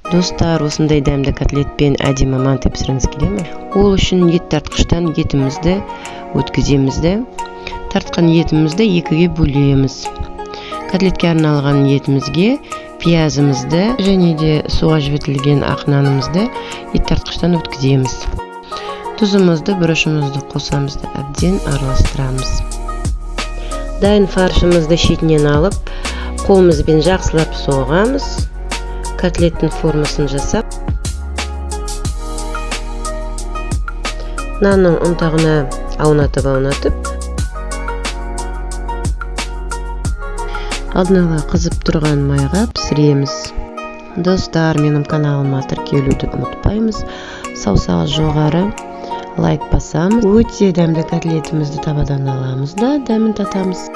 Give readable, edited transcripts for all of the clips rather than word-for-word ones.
Достар, осындай дәмді котлетпен әдемі манты пісіргіңіз келе ме? Ол үшін ет тартқыштан етімізді өткіземіз де, тартқан етімізді екіге бөлеміз. Котлетке арналған етімізге пиязымызды және де суға жібітілген ақ нанымызды ет тартқыштан өткіземіз. Тұзымызды, бұрышымызды қосамыз да әбден араластырамыз. Дайын фаршымызды шетінен алып, қолымызбен жақсылап соғамыз. Котлеттің формасын жасап, нанның ұнтағына аунатып-аунатып, алдын ала қызып тұрған майға пісіреміз. Достар, менің каналыма тіркелуді ұмытпаймыз. Саусағы жоғары лайк басамыз. Өте дәмді котлетімізді табадан аламыз да дәмін татамыз.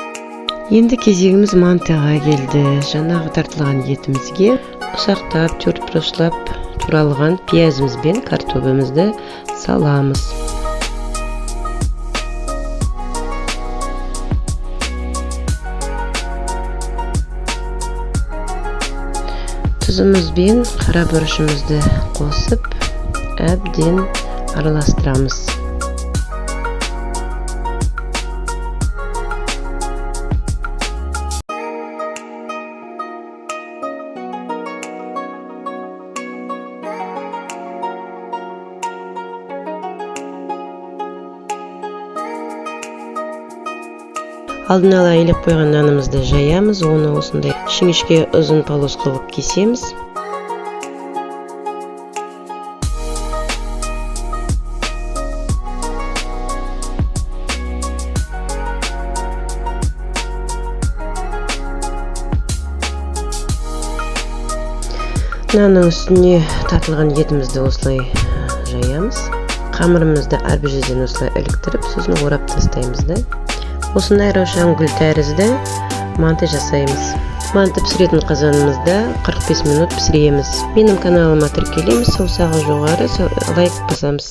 Енді кезегіміз мантыға келді. Жаңағы тартылған етімізге ұсақтап, төрт бұрышлап туралған пиязымыз бен картобымызды саламыз. Тұзымыз бен қара бұрышымызды қосып, әбден араластырамыз. Алдын ала илеп қойған нанымызды жаямыз, оны осындай жіңішке ұзын полос қылып кесеміз. Нанның үстіне тартылған етімізді осылай жаямыз. Қамырымызды әрбір жерден осылай іліктіріп, сосын орап тастаймыз да. Осындай раушан гүл тәрізді манты жасаймыз. Манты пісіретін қазанымызда 45 минут пісіреміз. Менің каналыма тіркелеміз, саусағы жоғары лайк басамыз.